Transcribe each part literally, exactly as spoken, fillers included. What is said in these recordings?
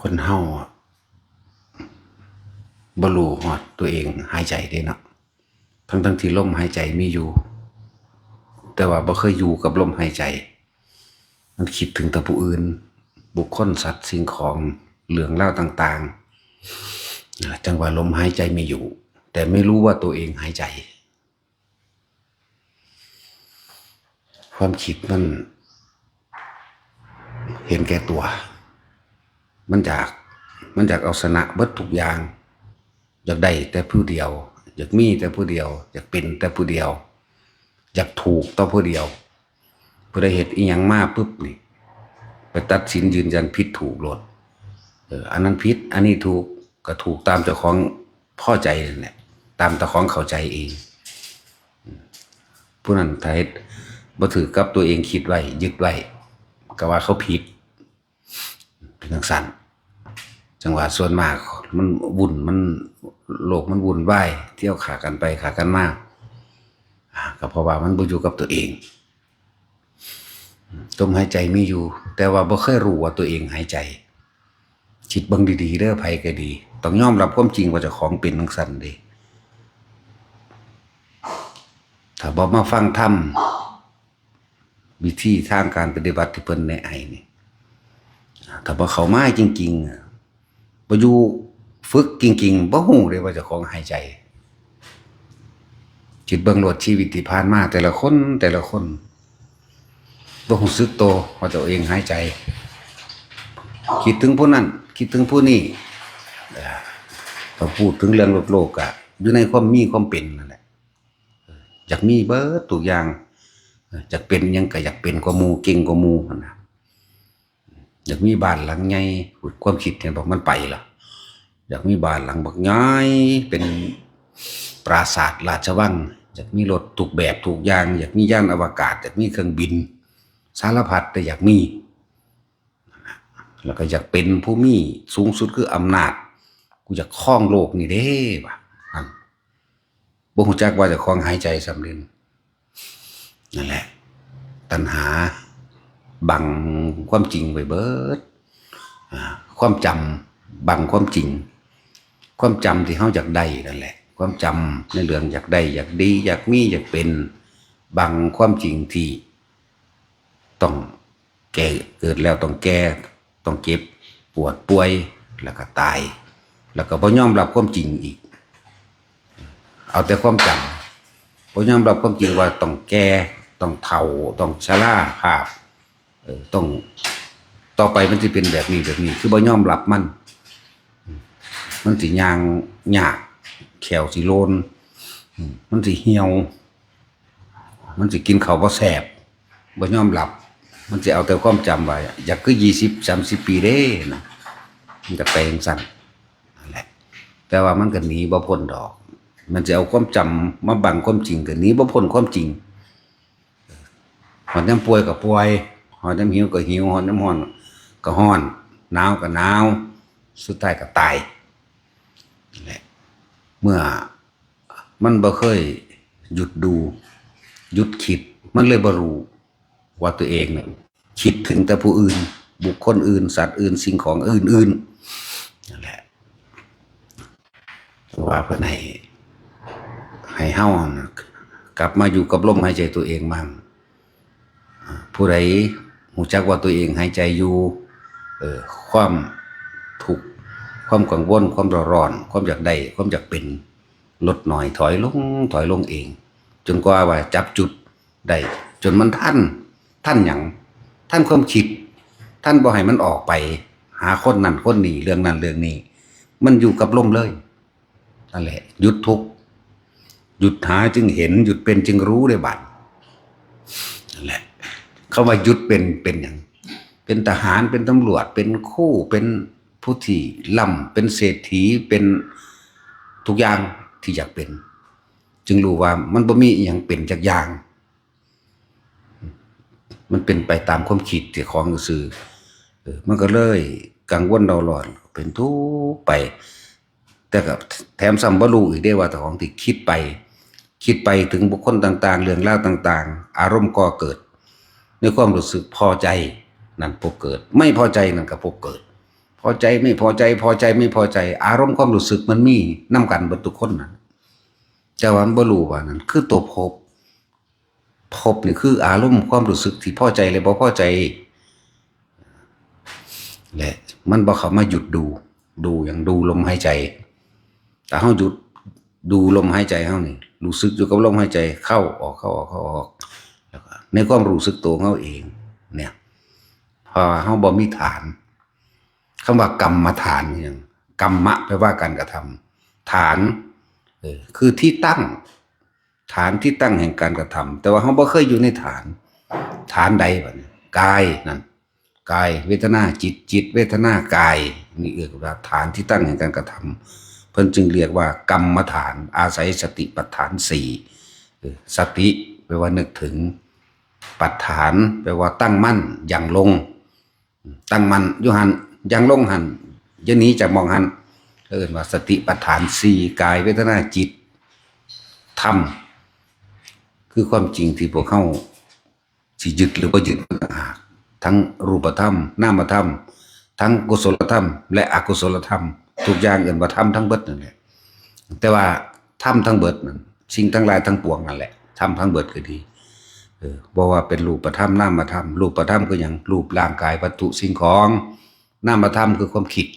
คนเฮาอะบ่รู้ฮอดตัวเองหายใจเด้เนาะ ทั้งๆที่ลมหายใจมีอยู่ แต่ว่าบ่เคยอยู่กับลมหายใจ มันคิดถึงแต่ผู้อื่น บุคคล สัตว์ สิ่งของ เรื่องราวต่างๆ จังว่าลมหายใจมีอยู่ แต่ไม่รู้ว่าตัวเองหายใจ ความคิดมันเห็นแก่ตัว มันอยาก มันอยากเอาชนะเบิดทุกอย่าง อยากได้แต่ผู้เดียว อยากมีแต่ผู้เดียว อยากเป็นแต่ผู้เดียว อยากถูกแต่ผู้เดียว ผู้ใดเฮ็ดอีหยังมาปุ๊บนี่ ไปตัดสินยืนยันผิดถูกโลด เออ อันนั้นผิด อันนี้ถูก ก็ถูกตามเจ้าของพอใจนั่นแหละ ตามเจ้าของเข้าใจเอง ผู้นั้นถ้าเฮ็ดบ่ถือกับตัวเองคิดไว้ ยึดไว้ ก็ว่าเขาผิด เป็นจั่งซั้น จั่งว่าส่วนมากมันวุ่น มัน โลกมันวุ่นวาย เที่ยวฆ่ากันไปฆ่ากันมา อ่า ก็เพราะว่ามันบ่อยู่กับตัวเอง ลมหายใจมีอยู่ แต่ว่าบ่เคยรู้ว่าตัวเองหายใจ คิดเบิ่งดีๆ เด้อ ไผก็ดี ต้องยอมรับความจริงว่าเจ้าของเป็นจั่งซั้นเด้ ถ้าบ่มาฟังธรรม วิธีทางการปฏิบัติที่เพิ่นแนะให้นี่ ถ้าบ่เข้ามาจริงๆ อะ บ่อยู่ฝึกจริงๆ บ่ฮู้เด้ว่าเจ้าของหายใจ คิดเบิ่งโลด ชีวิตที่ผ่านมาแต่ละคน แต่ละคน บ่รู้สึกตัวว่าตัวเองหายใจ คิดถึงผู้นั้น คิดถึงผู้นี้ เอ่อ ถ้าพูดถึงเรื่องโลกๆ ก็อยู่ในความมีความเป็นนั่นแหละ อยากมีเบิดทุกอย่าง อยากเป็นหยังก็อยากเป็นกว่าหมู่ เก่งกว่าหมู่หั้นนะ อยากมีบ้านหลังใหญ่ ความคิดเห็นบอกมันไปล่ะ อยากมีบ้านหลังบักใหญ่ เป็นปราสาทราชวัง อยากมีรถทุกแบบทุกอย่าง อยากมียานอวกาศ อยากมีเครื่องบิน สารพัดแต่อยากมี แล้วก็อยากเป็นผู้มีสูงสุดคืออำนาจ กูอยากครองโลกนี่เด้ ว่ะ นั่น บ่รู้จักว่าเจ้าของหายใจซ้ำเด้ นั่นแหละ ตัณหาบังความจริงไว้เบิด อ่า ความจำบังความจริง ความจำที่เฮาอยากได้นั่นแหละ ความจำในเรื่องอยากได้ อยากดี อยากมี อยากเป็น บังความจริงที่ต้องแก่ เกิดแล้วต้องแก่ ต้องเจ็บ ปวดป่วย แล้วก็ตาย แล้วก็บ่ยอมรับความจริงอีก เอาแต่ความจำ บ่ยอมรับความจริงว่าต้องแก่ ต้องเฒ่า ต้องชราภาพ เออ ต้อง ต่อไปมันสิเป็นแบบนี้แบบนี้ คือบ่ยอมรับมัน มันสิย่างยาก แข้วสิโลน มันสิเหี่ยว มันสิกินข้าวบ่แซ่บ บ่ยอมรับ มันสิเอาแต่ความจำว่า อยากคือยี่สิบ สามสิบ ปีเด้นะ มันก็ไปจั่งซั้น นั่นแหละ แต่ว่ามันก็หนีบ่พ้นดอก มันสิเอาความจำมาบังความจริง ก็หนีบ่พ้นความจริง ฮอดยามป่วยก็ป่วย ฮอดยามหิวก็หิว ฮอดยามร้อนก็ร้อน หนาวก็หนาว สุดท้ายก็ตาย นั่นแหละ เมื่อมันบ่เคยหยุดดู หยุดคิด มันเลยบ่รู้ว่าตัวเองเนี่ยคิดถึงแต่ผู้อื่น บุคคลอื่น สัตว์อื่น สิ่งของอื่นๆ นั่นแหละ ว่าเพิ่นให้ ให้เฮานะ กลับมาอยู่กับลมหายใจตัวเองมั่ง อ่า ผู้ใดรู้จักว่าตัวเองหายใจอยู่ เออ ความทุกข์ ความกังวล ความร้อน ความอยากได้ ความอยากเป็น ลดน้อย ถอยลง ถอยลงเอง จนกว่าว่าจับจุดได้ จนมันทัน ทันหยัง ทันความคิด ทันบ่ให้มันออกไป หาคนนั้นคนนี้ เรื่องนั้นเรื่องนี้ มันอยู่กับลมเลย นั่นแหละ หยุดทุกข์ หยุดหาจึงเห็น หยุดเป็นจึงรู้ได้บัด นั่นแหละ คำว่าหยุดเป็น เป็นหยัง เป็นทหาร เป็นตำรวจ เป็นครู เป็นผู้ที่ร่ำ เป็นเศรษฐี เป็นทุกอย่างที่อยากเป็น จึงรู้ว่ามันบ่มีอิหยังเป็นจักอย่าง มันเป็นไปตามความคิดเจ้าของซื่อ เออ มันก็เลยกังวลเร่าร้อน เป็นทุกข์ไป แต่ก็แถมซ้ำบ่รู้อีกเด้ว่าเจ้าของที่คิดไป คิดไปถึงบุคคลต่างๆ เรื่องราวต่างๆ อารมณ์ก่อเกิด ในความรู้สึกพอใจนั่นพบเกิด ไม่พอใจนั่นก็พบเกิด พอใจไม่พอใจ พอใจไม่พอใจ อารมณ์ความรู้สึกมันมีนำกันเบิดทุกคนนะ แต่ว่ามันบ่รู้ว่านั่นคือตัวภพ ภพนี่คืออารมณ์ความรู้สึกที่พอใจและบ่พอใจ และมันบ่เข้ามาหยุดดู ดูอย่างดูลมหายใจ ถ้าเฮาหยุดดูลมหายใจเฮานี่ รู้สึกอยู่กับลมหายใจเข้าออก เข้าออก เข้าออก แล้วก็ในความรู้สึกตัวเฮาเอง เนี่ย เพราะว่าเฮาบ่มีฐาน คำว่ากรรมฐานนี่หยัง กรรมะแปลว่าการกระทำ ฐาน เออ คือที่ตั้ง ฐานที่ตั้งแห่งการกระทำ แต่ว่าเฮาบ่เคยอยู่ในฐาน ฐานใดบัดนี้ กายนั่น กายเวทนาจิต จิตเวทนากาย นี่เรียกว่าฐานที่ตั้งแห่งการกระทำ เพิ่นจึงเรียกว่ากรรมฐาน อาศัยสติปัฏฐานสี่ เออ สติแปลว่านึกถึง ปัฏฐานแปลว่าตั้งมั่น หยั่งลง ตั้งมั่นอยู่หั่น หยั่งลงหั่น อย่าหนีจากหม่องหั่น เอิ้นว่าสติปัฏฐานสี่ กายเวทนาจิต ธรรม คือความจริงที่พวกเฮาสิยึดหรือบ่ยึดมันต่างหาก ทั้งรูปธรรม นามธรรม ทั้งกุศลธรรม และอกุศลธรรม ทุกอย่างเอิ้นว่าธรรมทั้งเบิดนั่นแหละ แต่ว่าธรรมทั้งเบิดนั่น สิ่งทั้งหลายทั้งปวงนั่นแหละ ธรรมทั้งเบิดก็ดี เออ บ่ว่าเป็นรูปธรรม นามธรรม รูปธรรมคือหยัง รูปร่างกายวัตถุสิ่งของ นามธรรมคือความคิด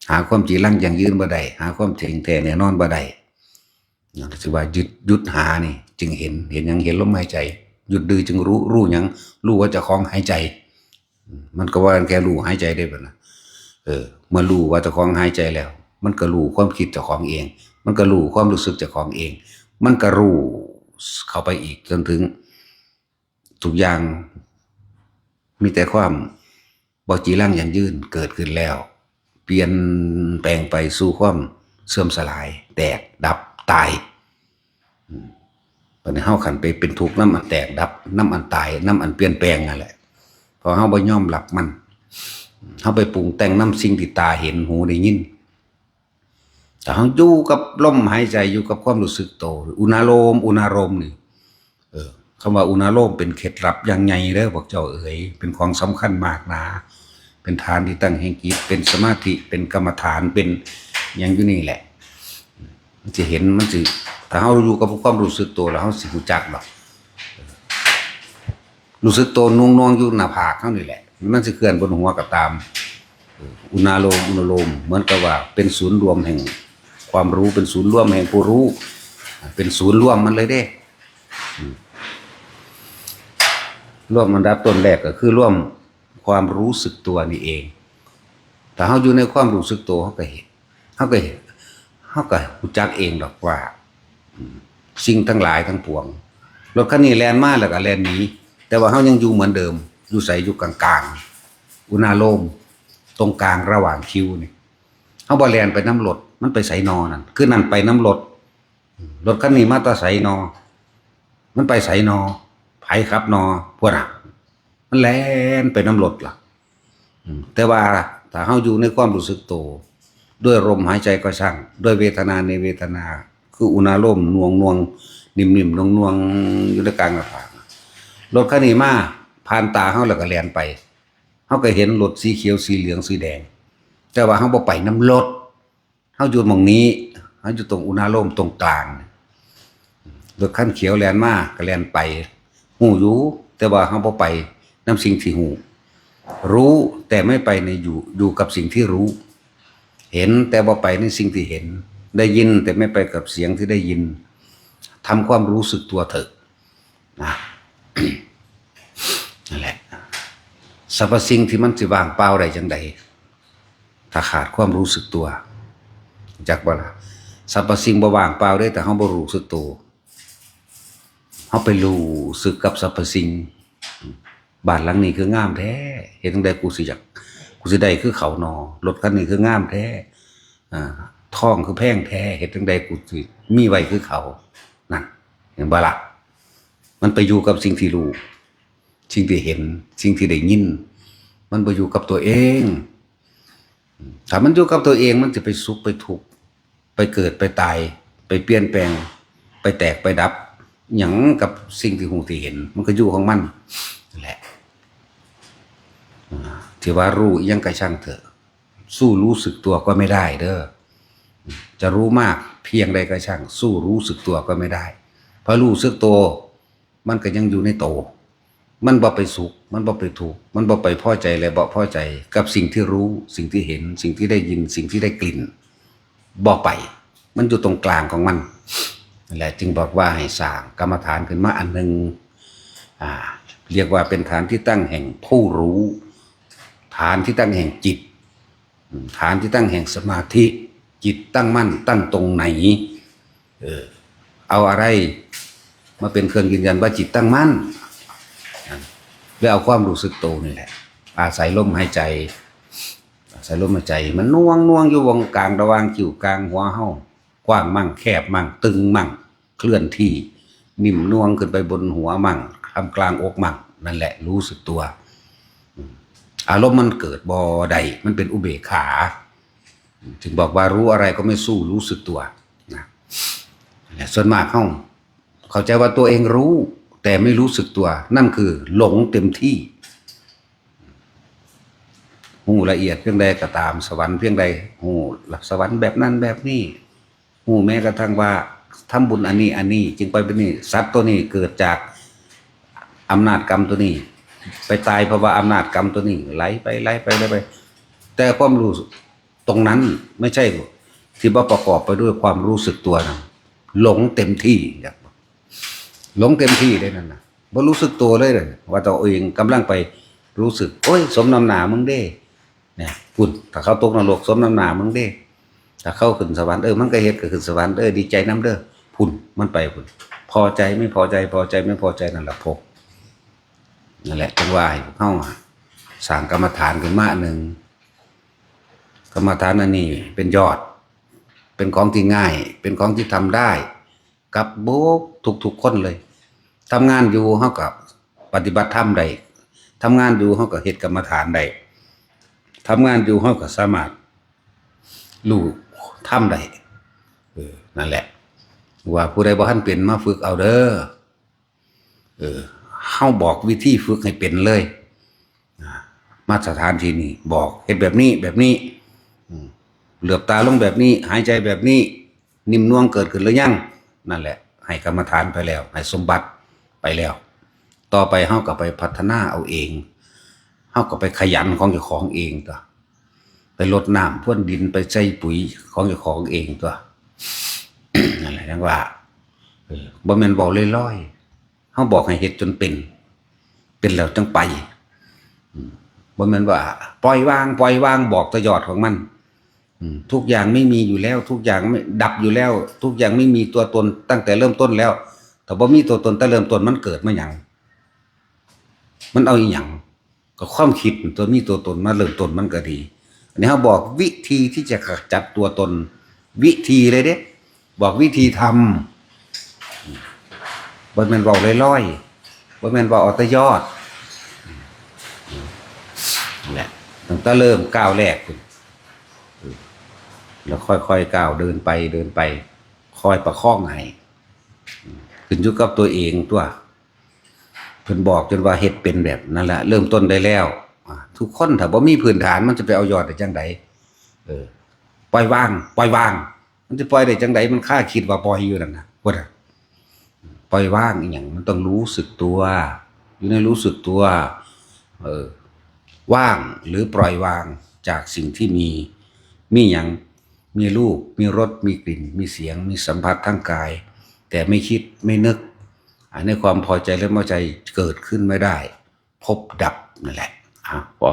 หาความจีรังยั่งยืนบ่ได้ หาความเที่ยงแท้แน่นอนบ่ได้ นั่นก็คือว่าหยุด หยุดหานี่ จึงเห็น เห็นหยัง เห็นลมหายใจ หยุดดื้อจึงรู้ รู้หยัง รู้ว่าเจ้าของหายใจ อืม มันก็ว่ากันแค่รู้หายใจได้บ่นะ เออ เมื่อรู้ว่าเจ้าของหายใจแล้ว มันก็รู้ความคิดเจ้าของเอง มันก็รู้ความรู้สึกเจ้าของเอง มันก็รู้เข้าไปอีกจนถึง ทุกอย่างมีแต่ความบ่จีรังยั่งยืนเกิดขึ้นแล้ว เปลี่ยนแปลงไปสู่ความเสื่อมสลาย แตก ดับ ตาย อืม บัดนี้เฮาคันไปเป็นทุกข์นำอันแตกดับ นำอันตาย นำอันเปลี่ยนแปลงนั่นแหละ เพราะเฮาบ่ยอมรับมัน เฮาไปปรุงแต่งนำสิ่งที่ตาเห็น หูได้ยิน ถ้าเฮาอยู่กับลมหายใจ อยู่กับความรู้สึกโต อุณาโลม อุณาโลมนี่ เออ คำว่าอุณาโลมเป็นเคล็ดลับอย่างใหญ่เด้อพวกเจ้าเอ๋ย เป็นของสำคัญมากหนา เป็นฐานที่ตั้งแห่งจิต เป็นสมาธิ เป็นกรรมฐาน เป็นหยังอยู่นี่แหละ มันสิเห็น มันสิ ถ้าเฮาอยู่กับความรู้สึกโตแล้ว เฮาสิรู้จักดอก รู้สึกโตหน่วงๆอยู่หน้าผากเฮานี่แหละ มันสิเคลื่อนบนหัวก็ตาม เออ อุณาโลม อุณาโลม เหมือนกับว่าเป็นศูนย์รวมแห่งความรู้ เป็นศูนย์รวมแห่งผู้รู้ เป็นศูนย์รวมมันเลยเด้ อืม รวมอันดับต้นแรกก็คือรวมความรู้สึกตัวนี่เอง ถ้าเฮาอยู่ในความรู้สึกตัว เฮาก็เห็น เฮาก็เห็น เฮาก็รู้จักเองดอกว่า อืม สิ่งทั้งหลายทั้งปวง รถคันนี้แล่นมาแล้วก็แล่นหนี แต่ว่าเฮายังอยู่เหมือนเดิม อยู่ไส อยู่กลางๆ อุณาโลม ตรงกลางระหว่างคิ้วนี่ เฮาบ่แล่นไปนำรถ มันไปไสนอนั่น คือนั่นไปนำรถ อืม รถคันนี้มาแต่ไสนอ มันไปไสนอ ไผขับนอ พวกน่ะ มันแล่นไปนำรถล่ะ อืม แต่ว่าถ้าเฮาอยู่ในความรู้สึกโต ด้วยลมหายใจก็ช่าง ด้วยเวทนาในเวทนา คืออุณาโลมหน่วงๆ นิ่มๆ หน่วงๆ อยู่ในกลางหน้าผาก รถคันนี้มาผ่านตาเฮาแล้วก็แล่นไป เฮาก็เห็นรถสีเขียว สีเหลือง สีแดง แต่ว่าเฮาบ่ไปนำรถ เฮาอยู่หม่องนี้ เฮาอยู่ตรงอุณาโลมตรงกลาง รถคันเขียวแล่นมาก็แล่นไป ฮู้อยู่ แต่ว่าเฮาบ่ไปนำสิ่งที่ฮู้ รู้แต่ไม่ไปในอยู่ อยู่กับสิ่งที่รู้ เห็นแต่บ่ไปในสิ่งที่เห็น ได้ยินแต่ไม่ไปกับเสียงที่ได้ยิน ทำความรู้สึกตัวเถอะ นะ นั่นแหละ สรรพสิ่งที่มันสิว่างเปล่าได้จังใด ถ้าขาดความรู้สึกตัว จักบ่ล่ะ สรรพสิ่งบ่ว่างเปล่าเด้ แต่เฮาบ่รู้สึกตัว เฮาไปรู้สึกกับสรรพสิ่ง บ้านหลังนี้คืองามแท้ เฮ็ดจั่งใดกูสิอยาก กูสิได้คือเขานอ รถคันนี้คืองามแท้ อ่า ทองคือแพงแท้ เฮ็ดจั่งใดกูสิมีไว้คือเขา นั่น เห็นบ่ล่ะ มันไปอยู่กับสิ่งที่รู้ สิ่งที่เห็น สิ่งที่ได้ยิน มันบ่อยู่กับตัวเอง ถ้ามันอยู่กับตัวเอง มันสิไปสุขไปทุกข์ ไปเกิดไปตาย ไปเปลี่ยนแปลง ไปแตกไปดับ หยังกับสิ่งที่ฮู้ที่เห็น มันก็อยู่ของมันนั่นแหละ ที่ว่ารู้อิหยังก็ช่างเถอะ สู้รู้สึกตัวก็ไม่ได้เด้อ จะรู้มากเพียงใดก็ช่าง สู้รู้สึกตัวก็ไม่ได้ เพราะรู้สึกตัว มันก็ยังอยู่ในโต มันบ่ไปสุข มันบ่ไปทุกข์ มันบ่ไปพอใจและบ่พอใจ กับสิ่งที่รู้ สิ่งที่เห็น สิ่งที่ได้ยิน สิ่งที่ได้กลิ่น บ่ไป มันอยู่ตรงกลางของมัน นั่นแหละ จึงบอกว่าให้สร้างกรรมฐานขึ้นมาอันหนึ่ง อ่า เรียกว่าเป็นฐานที่ตั้งแห่งผู้รู้ ฐานที่ตั้งแห่งจิต อืม ฐานที่ตั้งแห่งสมาธิ จิตตั้งมั่นตั้งตรงไหน เออ เอาอะไรมาเป็นเครื่องยืนยันว่าจิตตั้งมั่น นะ แล้วเอาความรู้สึกโตนี่แหละ อาศัยลมหายใจ อาศัยลมหายใจ มันน่วงน่วงอยู่วงกลางระหว่างคิ้วกลางหัวเฮา กว้างมั่งแคบมั่งตึงมั่ง เคลื่อนที่ นิ่มน่วงขึ้นไปบนหัวมั่ง ท่ามกลางอกมั่ง นั่นแหละรู้สึกตัว อืม อารมณ์มันเกิดบ่ได้ มันเป็นอุเบกขา จึงบอกว่ารู้อะไรก็ไม่สู้รู้สึกตัว นะ และส่วนมากเฮาเข้าใจว่าตัวเองรู้ แต่ไม่รู้สึกตัว นั่นคือหลงเต็มที่ ฮู้ละเอียดเพียงใดก็ตาม สวรรค์เพียงใด ฮู้ละสวรรค์แบบนั้นแบบนี้ ฮู้แม้กระทั่งว่าทำบุญอันนี้อันนี้ จึงไปเป็นนี่ สัตว์ตัวนี้เกิดจากอำนาจกรรมตัวนี้ ไปตายเพราะว่าอำนาจกรรมตัวนี้ ไหลไปไหลไปไหลไป แต่ความรู้ตรงนั้นไม่ใช่ที่ว่าประกอบไปด้วยความรู้สึกตัวนะ หลงเต็มที่ครับ หลงเต็มที่เลยนั่นนะ บ่รู้สึกตัวเลยเลย ว่าตัวเองกำลังไปรู้สึก โอ้ย สมน้ำหน้ามึงเด้ เนี่ย พุ่น ถ้าเขาตกนรก สมน้ำหน้ามึงเด้ ถ้าเขาขึ้นสวรรค์ เออ มันก็เฮ็ดก็ขึ้นสวรรค์ เออ ดีใจนำเด้อ พุ่น มันไปพุ่น พอใจไม่พอใจ พอใจไม่พอใจ นั่นแหละภพ นั่นแหละ จังว่าให้พวกเฮาอะ สร้างกรรมฐานขึ้นมาอันหนึ่ง กรรมฐานอันนี้เป็นยอด เป็นของที่ง่าย เป็นของที่ทำได้ กับทุกๆคนเลย ทำงานอยู่เฮาก็ปฏิบัติธรรมได้ ทำงานอยู่เฮาก็เฮ็ดกรรมฐานได้ ทำงานอยู่เฮาก็สามารถรู้ธรรมได้ เออ นั่นแหละ ว่าผู้ใดบ่ทันเป็นมาฝึกเอาเด้อ เออ เฮาบอกวิธีฝึกให้เป็นเลย อ่า มาตรฐานที่นี่ บอกเฮ็ดแบบนี้ แบบนี้ อืม เหลือบตาลงแบบนี้ หายใจแบบนี้ นิ่มนวลเกิดขึ้นหรือยัง นั่นแหละ ให้กรรมฐานไปแล้ว ให้สมบัติไปแล้ว ต่อไปเฮาก็ไปพัฒนาเอาเอง เฮาก็ไปขยันของเจ้าของเองตัว ไปรดน้ำพรวนดิน ไปใส่ปุ๋ยของเจ้าของเองตัว นั่นแหละ จังว่า เออ บ่แม่นเว้าลอยๆ เฮาบอกให้เฮ็ดจนเป็น เป็นแล้วจังไป อืม บ่แม่นว่าปล่อยวาง ปล่อยวาง บอกแต่ยอดของมัน อืม ทุกอย่างไม่มีอยู่แล้ว ทุกอย่างไม่ ดับอยู่แล้ว ทุกอย่างไม่มีตัวตนตั้งแต่เริ่มต้นแล้ว ถ้าบ่มีตัวตนแต่เริ่มต้น มันเกิดมาหยัง มันเอาอีหยัง ก็ความคิดตัวมีตัวตนมาเริ่มต้นมันก็ดี อันนี้เฮาบอกวิธีที่จะขจัดตัวตน วิธีเลยเด้ บอกวิธีทำ บ่แม่นเว้าลอยๆ บ่แม่นเว้าเอาแต่ยอด นั่นแหละ ตั้งแต่เริ่มก้าวแรกพุ้น แล้วค่อยๆก้าวเดินไปเดินไป คอยประคองให้ ขึ้นอยู่กับตัวเองตัว เพิ่นบอกจนว่าเฮ็ดเป็นแบบนั่นแหละ เริ่มต้นได้แล้ว อ่า ทุกคนถ้าบ่มีพื้นฐานมันจะไปเอายอดได้จังใด เออ ปล่อยวาง ปล่อยวาง มันจะปล่อยได้จังใด มันคาคิดว่าปล่อยอยู่นั่นนะ ว่าน่ะ ปล่อยวางอีหยัง มันต้องรู้สึกตัว อยู่ในรู้สึกตัว เออ ว่างหรือปล่อยวางจากสิ่งที่มี มีหยัง มีรูป มีรส มีกลิ่น มีเสียง มีสัมผัสทางกาย แต่ไม่คิด ไม่นึก อันนี้ความพอใจและไม่พอใจเกิดขึ้นไม่ได้ ภพดับนั่นแหละ อ่ะ พอ